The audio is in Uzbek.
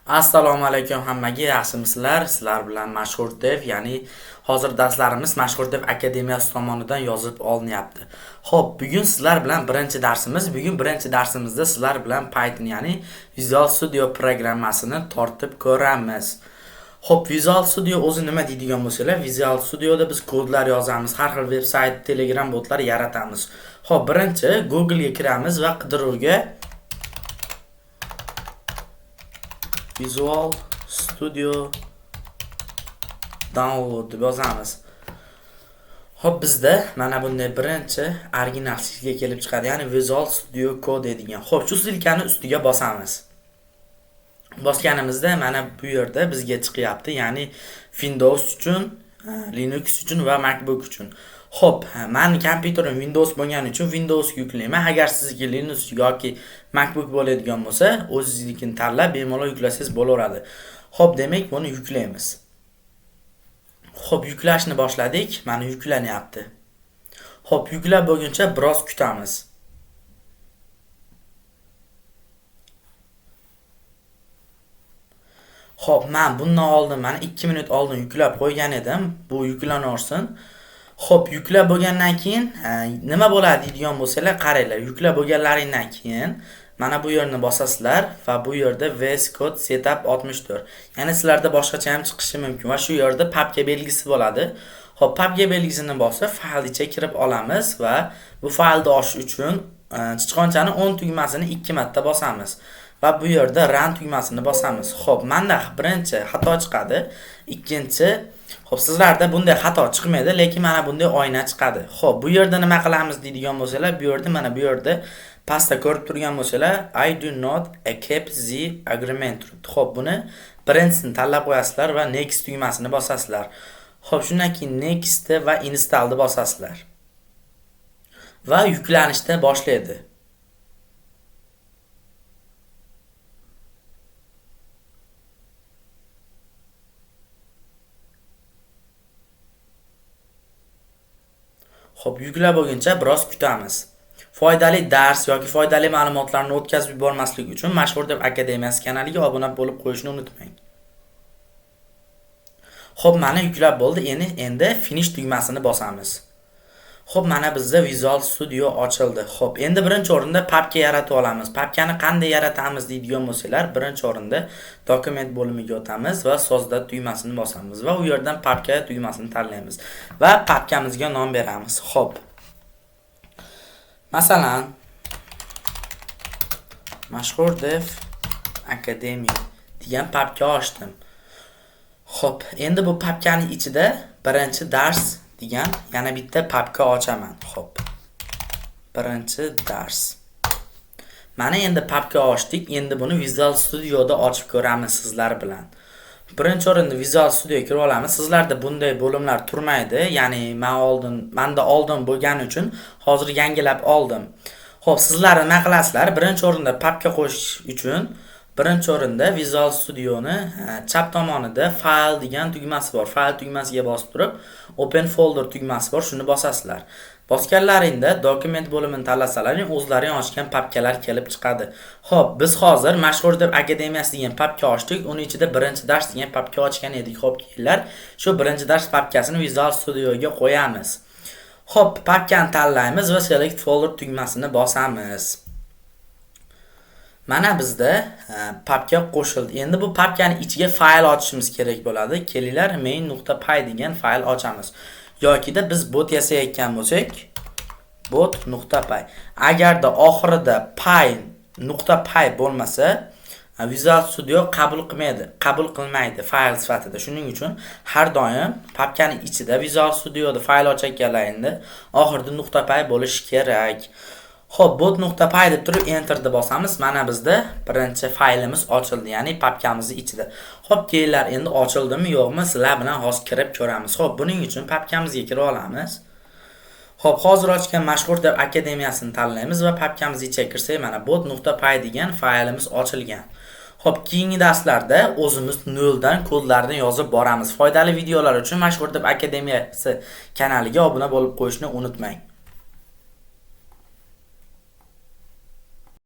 Assalomu alaykum hammaga, yaxshimisizlar? Sizlar bilan Mashhur Dev, ya'ni hozir darslarimiz Mashhur Dev akademiyasi tomonidan yozib olinyapti. Xo'p, bugun sizlar bilan birinchi darsimiz. Bugun birinchi darsimizda sizlar bilan Python, ya'ni Visual Studio programmasini tortib ko'ramiz. Xo'p, Visual Studio o'zi nima deydigan bo'lsalar, Visual Studioda biz kodlar yozamiz, har xil veb-sayt, Telegram botlar yaratamiz. Xo'p, birinchi Google ga kiramiz va qidiruvga Visual Studio download deb yozamiz. Xo'p, bizda mana bunday birinchi original ссылка kelib chiqadi, ya'ni Visual Studio Code degan. Xo'p, shu ссылкani ustiga bosamiz. Bosganimizda mana bu yerda bizga chiqyapti, ya'ni Windows uchun, Linux uchun va MacBook uchun. Xo'p, meni kompyuterim Windows bo'lgani uchun Windows yuklayman. Agar sizniki Linux yoki MacBook bo'ladigan bo'lsa, o'zingiznikini tanlab bemalol yuklasangiz bo'laveradi. Xo'p, demak, buni yuklaymiz. Xo'p, yuklashni boshladik. Mana yuklanyapti. Xo'p, yuklab bo'lguncha biroz kutamiz. Xo'p, men bundan oldin, mana 2 minut oldin yuklab qo'ygan edim. Bu yuklanaversin. Xo'p, yuklab bo'lgandan keyin nima bo'ladi deydigan bo'lsanglar, qaranglar, yuklab bo'lganlaringdan keyin mana bu yerni bosasizlar va bu yerda VS Code Setup 64. Ya'ni sizlarda boshqacha ham chiqishi mumkin va shu yerda papka belgisi bo'ladi. Xo'p, papka belgisini bosib, fayl ichiga kirib olamiz va bu faylni ochish uchun sichqonchani o'ng tugmasini 2 marta bosamiz va bu yerda Run tugmasini bosamiz. Xo'p, menda birinchi xato chiqadi, ikkinchi. Xo'p, sizlarda bunday xato chiqmaydi, lekin mana bunday oyna chiqadi. Xo'p, bu yerda nima qilamiz deydigan bo'lsalar, bu yerda mana bu yerda pastda ko'rib turgan bo'lsalar, I do not accept the agreement turibdi. Xo'p, buni birinchisini tanlab qo'yasizlar va next tugmasini bosasizlar. Xo'p, shundan keyin next va installni bosasizlar. Va yuklanishni boshlaydi. Xo'p, yuklab bo'lguncha biroz kutamiz. Foydali dars yoki foydali ma'lumotlarni o'tkazib yubormaslik uchun Mashhur Dev akademiyasi kanaliga obuna bo'lib qo'yishni unutmang. Xo'p, mana yuklab bo'ldi. Endi finish tugmasini bosamiz. Xo'p, mana bizda Visual Studio ochildi. Xo'p, endi birinchi o'rinda papka yaratib olamiz. Papkani qanday yaratamiz deydigan bo'lsanglar, birinchi o'rinda dokument bo'limiga o'tamiz va Создать tugmasini bosamiz va u yerdan papka tugmasini tanlaymiz va papkamizga nom beramiz. Xo'p. Masalan, Mashhur Dev Academy degan papka ochdim. Xo'p, endi bu papkaning ichida birinchi dars degan yana bitta papka ochaman. Xo'p. Birinchi dars. Mana endi papka ochdik. Endi buni Visual Studioda ochib ko'ramiz sizlar bilan. Birinchi o'rinda Visual Studio kirib olamiz. Sizlarda bunday bo'limlar turmaydi. Ya'ni menda oldin bo'lgani uchun hozir yangilab oldim. Xo'p, sizlar nima qilasizlar? Birinchi o'rinda papka qo'shish uchun birinchi o'rinda Visual Studioni chap tomonida fayl degan tugmasi bor. Fayl tugmasiga bosib turib, Open Folder tugmasi bor, shuni bosasizlar. Bosganlaringda dokument bo'limini tanlasalaring, o'zlaring ochgan papkalar kelib chiqadi. Xo'p, biz hozir Mashhur Dev akademiyasi degan papka ochdik. Uning ichida birinchi dars degan papka ochgan edik. Xo'p, kelinglar, shu birinchi dars papkasini Visual Studioga qo'yamiz. Xo'p, papkani tanlaymiz va Select Folder tugmasini bosamiz. Mana bizda papka qo'shildi. Endi bu papkaning ichiga fayl ochishimiz kerak bo'ladi. Kelinglar, main.py degan fayl ochamiz. Yokida biz bot yasayotgan bo'lsak, bot.py. Agarda oxirida py.py bo'lmasa, Visual Studio qabul qilmaydi fayl sifatida. Shuning uchun har doim papkaning ichida Visual Studioda fayl ochayotganlaringda oxirida .py bo'lishi kerak. Xo'p, bot.py deb turib enter deb bosamiz. Mana bizda birinchi faylimiz ochildi, ya'ni papkamizning ichida. Xo'p, kelinglar, endi ochildimi yo'qmi sizlar bilan hozir kirib ko'ramiz. Xo'p, buning uchun papkamizga kirib olamiz. Xo'p, hozir ochgan Mashhur Dev akademiyasini tanlaymiz va papkamiz ichiga kirsak, mana bot.py degan faylimiz ochilgan. Xo'p, keyingi darslarda o'zimiz noldan kodlarni yozib boramiz. Foydali videolar uchun Mashhur Dev akademiyasi kanaliga obuna bo'lib qo'yishni unutmang.